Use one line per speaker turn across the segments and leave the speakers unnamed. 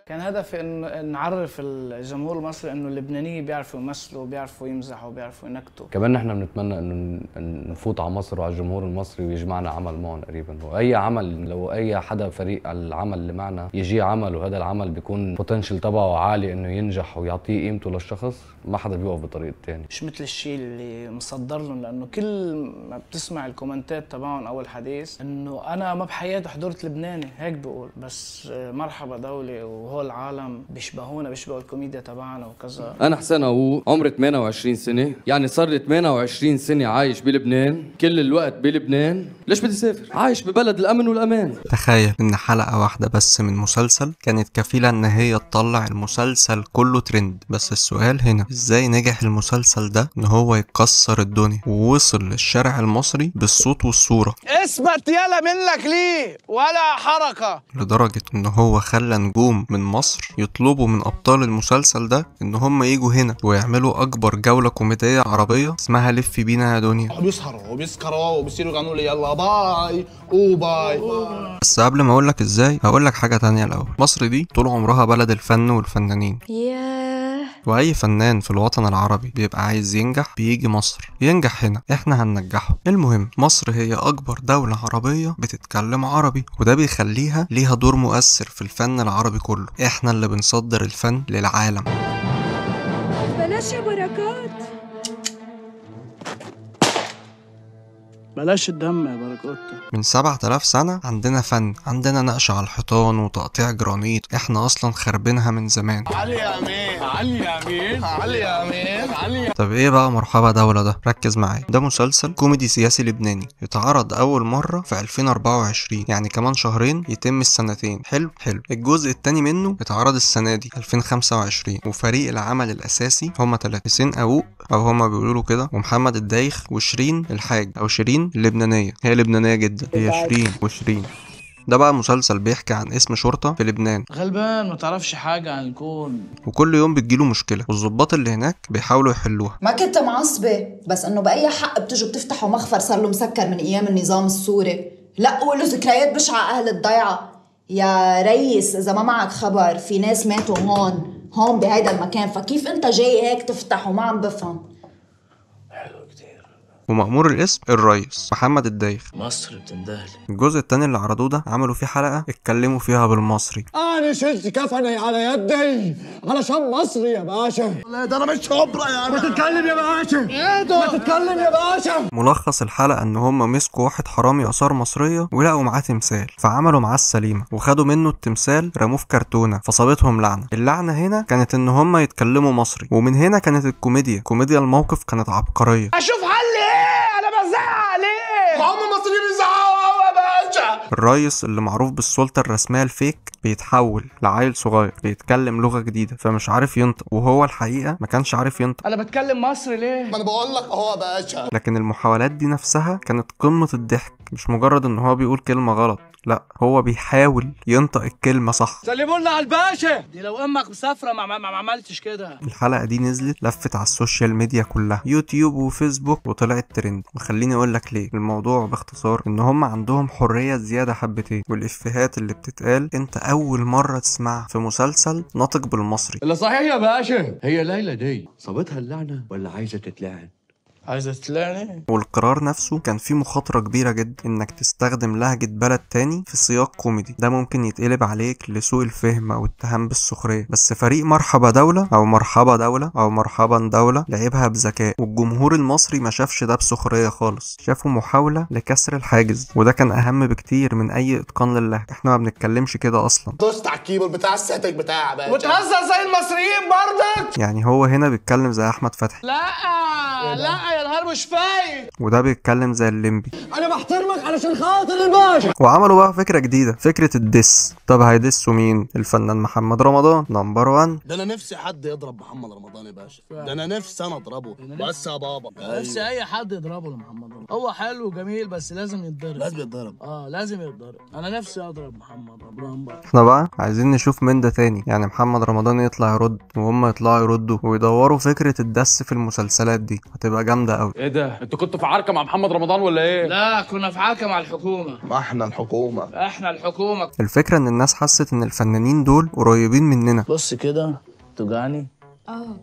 كان هدفي انه نعرف الجمهور المصري انه اللبنانية بيعرفوا يمثلوا وبيعرفوا يمزحوا وبيعرفوا ينكتوا.
كمان نحن بنتمنى انه نفوت على مصر وعلى الجمهور المصري ويجمعنا عمل معهم قريبا، واي عمل لو اي حدا فريق العمل اللي معنا يجي عمل وهذا العمل بيكون potential تبعه عالي انه ينجح ويعطيه قيمته للشخص، ما حدا بيوقف بطريق الثاني.
مش مثل الشيء اللي مصدر لهم، لانه كل ما بتسمع الكومنتات تبعهم او الحديث انه انا ما بحياتي حضرت لبناني، هيك بقول بس مرحبا دولة وهول العالم بيشبهونا، بيشبهوا الكوميديا تبعنا وكذا.
انا حسين قاووق، عمري 28 سنة، يعني صار لي 28 سنة عايش بلبنان، كل الوقت بلبنان، ليش بدي اسافر؟ عايش ببلد الامن والامان.
تخيل ان حلقة واحدة بس من مسلسل كانت كفيله ان هي تطلع المسلسل كله ترند، بس السؤال هنا ازاي نجح المسلسل ده ان هو يكسر الدنيا ووصل للشارع المصري بالصوت والصورة؟
اثبت يلا منك ليه ولا حركة،
لدرجة ان هو خلى نجوم من مصر يطلبوا من ابطال المسلسل ده ان هم يجوا هنا ويعملوا اكبر جولة كوميدية عربية اسمها لف بينا يا دنيا.
بيسهروا وبيسكروا وبيصيروا يغنوا لي يلا bye و bye.
بس قبل ما اقول لك ازاي هقول لك حاجة تانية الاول. مصر دي طول عمرها بلد الفن والفنانين، واي فنان في الوطن العربي بيبقى عايز ينجح بيجي مصر ينجح هنا، احنا هننجحه. المهم مصر هي اكبر دولة عربية بتتكلم عربي، وده بيخليها ليها دور مؤثر في الفن العربي كله، احنا اللي بنصدر الفن للعالم.
بلاش يا بركات،
بلاش الدم يا بركات.
من 7000 سنة عندنا فن، عندنا نقش على الحيطان وتقطيع جرانيت، احنا اصلا خربينها من زمان.
علي يا امين، علي يا امين، علي يا امين، علي.
طب ايه بقى مرحبا دولة ده؟ ركز معايا، ده مسلسل كوميدي سياسي لبناني اتعرض اول مرة في 2024، يعني كمان شهرين يتم السنتين. حلو حلو. الجزء الثاني منه اتعرض السنة دي 2025، وفريق العمل الاساسي هما 3، حسين قاووق او هما بيقولوا كده، ومحمد الدايخ، وشيرين الحاج او شيرين اللبنانية، هي لبنانية جدا، هي شيرين وشيرين. ده بقى مسلسل بيحكي عن اسم شرطة في لبنان
غلبان ما تعرفش حاجة عن الكون،
وكل يوم بتجيله مشكلة والظباط اللي هناك بيحاولوا يحلوها.
ما كنت معصبة بس انه بأي حق بتجوا بتفتحوا مخفر صار له مسكر من ايام النظام السوري؟ لا قولوا ذكريات بشعة اهل الضيعة. يا ريس اذا ما معك خبر في ناس ماتوا هون هون بهيدا المكان، فكيف انت جاي هيك تفتح وما عم بفهم؟
ومأمور الاسم الريس محمد الدايخ.
مصر بتندهل.
الجزء الثاني اللي عرضوه ده عملوا فيه حلقة اتكلموا فيها بالمصري.
انا شلت كفني على يدي علشان مصري يا باشا. لا ده انا مش شبرا يا ما تتكلم يا باشا، ما تتكلم يا باشا.
ملخص الحلقة ان هم مسكوا واحد حرامي آثار مصرية ولقوا معاه تمثال، فعملوا معاه السليمة وخدوا منه التمثال رموه في كرتونة، فصابتهم لعنة. اللعنة هنا كانت ان هم يتكلموا مصري، ومن هنا كانت الكوميديا، كوميديا الموقف كانت عبقرية.
اشوف حل ايه؟ انا بزعق ليه؟ هم المصريين بيزعقوا قوي يا باشا.
الريس اللي معروف بالسلطة الرسمية ال fake بيتحول لعيل صغير بيتكلم لغة جديدة، فمش عارف ينطق، وهو الحقيقة ما كانش عارف ينطق.
انا بتكلم مصري ليه؟
ما انا بقول لك اهو يا باشا.
لكن المحاولات دي نفسها كانت قمة الضحك، مش مجرد ان هو بيقول كلمة غلط، لا هو بيحاول ينطق الكلمة صح.
سلموا لنا على الباشا.
دي لو امك مسافرة ما عملتش كده.
الحلقة دي نزلت لفت على ال social media كلها، يوتيوب وفيسبوك، وطلعت ترند. وخليني اقول لك ليه. الموضوع باختصار ان هم عندهم حرية زيادة حبتين، والافيهات اللي بتتقال انت اول مرة تسمعها في مسلسل ناطق بالمصري.
اللي صحيح يا باشا، هي ليلى دي صابتها اللعنة ولا عايزة تتلعن؟
عايزة تطلعني؟
والقرار نفسه كان فيه مخاطرة كبيرة جدا انك تستخدم لهجة بلد تاني في سياق كوميدي، ده ممكن يتقلب عليك لسوء الفهم او اتهام بالسخرية. بس فريق مرحبا دولة او مرحبا دولة او مرحبا دولة لعبها بذكاء، والجمهور المصري ما شافش ده بسخرية خالص، شافوا محاولة لكسر الحاجز، وده كان اهم بكتير من اي اتقان للهجة. احنا ما بنتكلمش كده اصلا.
دوست على ال keyboard بتاع ال setting بتاع باشا وتهزر زي المصريين برضك.
يعني هو هنا بيتكلم زي احمد فتحي،
لا لا يا نهار مش فايق،
وده بيتكلم زي الليمبي.
انا بحترمك علشان خاطر الباشا.
وعملوا بقى فكرة جديدة، فكرة ال diss. طب هيدسوا مين؟ الفنان محمد رمضان number 1.
ده انا نفسي حد يضرب محمد رمضان يا باشا، ده انا نفسي انا اضربه بس يا بابا.
نفسي اي حد يضربه لمحمد رمضان، هو حلو وجميل بس لازم يتضرب.
لازم يتضرب،
لازم يتضرب. انا نفسي اضرب محمد رمضان بقى.
احنا بقى عايزين نشوف من ده تاني، يعني محمد رمضان يطلع يرد وهم يطلعوا يردوا ويدوروا فكرة ال diss في المسلسلات دي، هتبقى جامدة جامدة قوي.
ايه ده؟ انتوا كنتوا في عركة مع محمد رمضان ولا ايه؟
لا كنا في عركة مع الحكومة.
ما احنا الحكومة.
احنا الحكومة.
الفكرة ان الناس حست ان الفنانين دول قريبين مننا.
بص كده توجعني؟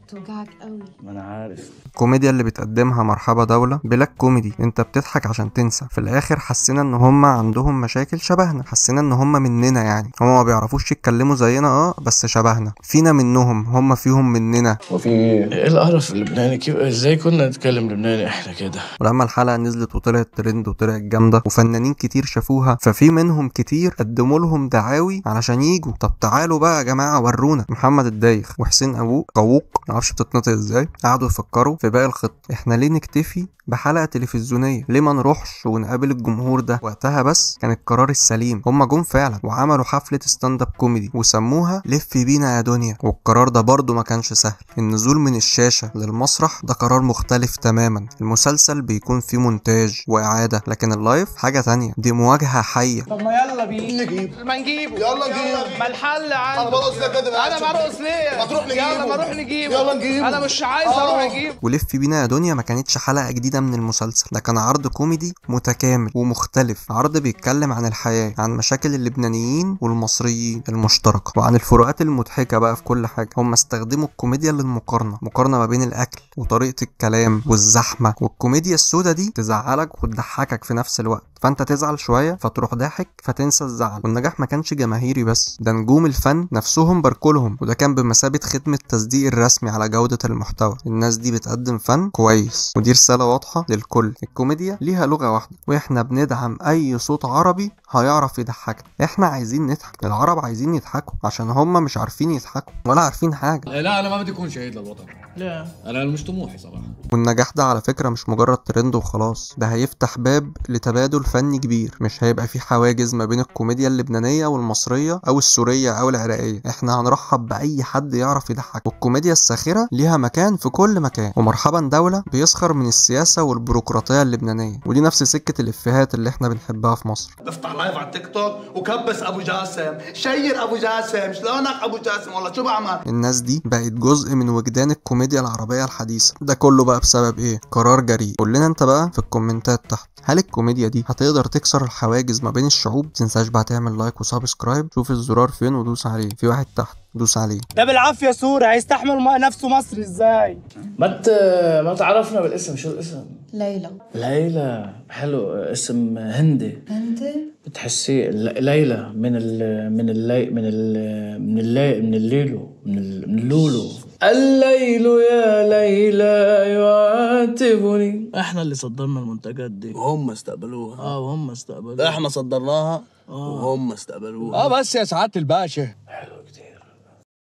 بتوجعك قوي.
ما انا عارف.
الكوميديا اللي بتقدمها مرحبا دولة black comedy، انت بتضحك عشان تنسى. في الاخر حسينا ان هم عندهم مشاكل شبهنا، حسينا ان هم مننا، يعني هم ما بيعرفوش يتكلموا زينا بس شبهنا، فينا منهم، هم فيهم مننا.
وفي ايه
القرف اللبناني؟ كيف ازاي كنا نتكلم لبناني احنا كده؟
ولما الحلقة نزلت وطلعت ترند وطلعت جامدة وفنانين كتير شافوها، ففي منهم كتير قدموا لهم دعاوي علشان يجوا. طب تعالوا بقى يا جماعة ورونا. محمد الدايخ وحسين قووق معرفش بتتنطق ازاي، قعدوا يفكروا في باقي الخطة. احنا ليه نكتفي بحلقة تلفزيونية؟ ليه ما نروحش ونقابل الجمهور ده؟ وقتها بس كان القرار السليم. هما جم فعلا وعملوا حفلة stand up comedy وسموها لف بينا يا دنيا. والقرار ده برضو ما كانش سهل. النزول من الشاشة للمسرح ده قرار مختلف تماما. المسلسل بيكون فيه مونتاج وإعادة، لكن ال live حاجة تانية، دي مواجهة حية.
طب ما يلا بينا نجيب، ما نجيبه،
يلا نجيب،
ما الحل عندي.
انا برقص ليه كده؟
انا برقص ليه؟
ما تروح نجيبه،
يلا ما نروح نجيبه،
يلا نجيبه،
انا مش عايز اروح اجيبه.
ولف بينا يا دنيا ما كانتش حلقة جديدة من المسلسل، ده كان عرض كوميدي متكامل ومختلف، عرض بيتكلم عن الحياة، عن مشاكل اللبنانيين والمصريين المشتركة، وعن الفروقات المضحكة بقى في كل حاجة. هم استخدموا الكوميديا للمقارنة، مقارنة ما بين الأكل وطريقة الكلام والزحمة، والكوميديا السوداء دي تزعلك وتضحكك في نفس الوقت، فانت تزعل شوية فتروح ضاحك فتنسى الزعل. والنجاح ما كانش جماهيري بس، ده نجوم الفن نفسهم باركولهم، وده كان بمثابة خدمة تصديق الرسمي على جودة المحتوى. الناس دي بتقدم فن كويس، ودي رسالة واضحة للكل. الكوميديا ليها لغة واحدة، واحنا بندعم اي صوت عربي هيعرف يضحكنا. احنا عايزين نضحك، العرب عايزين يضحكوا عشان هم مش عارفين يضحكوا ولا عارفين حاجة.
لا انا ما بدي اكون شهيد للوطن،
لا
انا مش طموحي صراحة.
والنجاح ده على فكرة مش مجرد ترند وخلاص، ده هيفتح باب لتبادل فني كبير. مش هيبقى في حواجز ما بين الكوميديا اللبنانية والمصرية او السورية او العراقية، احنا هنرحب باي حد يعرف يضحك. والكوميديا الساخرة ليها مكان في كل مكان. ومرحبا دولة بيسخر من السياسة والبيروقراطية اللبنانية، ودي نفس سكة الإفيهات اللي احنا بنحبها في مصر.
افتح live على التيك توك وكبس ابو جاسم، share ابو جاسم، شلونك ابو جاسم، والله شو بعمل.
الناس دي بقت جزء من وجدان الكوميديا العربية الحديثة. ده كله بقى بسبب ايه؟ قرار جريء. قول لنا انت بقى في الكومنتات تحت، هل الكوميديا دي هتقدر تكسر الحواجز ما بين الشعوب؟ متنساش بقى تعمل like و subscribe، شوف الزرار فين ودوس عليه، في واحد تحت دوس عليه.
ده بالعافية سوري هيستحمل نفسه مصري ازاي؟
ما تعرفنا بالاسم، شو الاسم؟
ليلى.
ليلى حلو، اسم هندي.
هندي؟
بتحسيه ليلى من ال من اللي من ال من اللي من الليلو من اللولو. الليل يا ليلى يعاتبني. احنا اللي صدرنا المنتجات دي
وهم استقبلوها.
وهم استقبلوها.
احنا صدرناها وهم استقبلوها.
بس يا سعادة الباشا.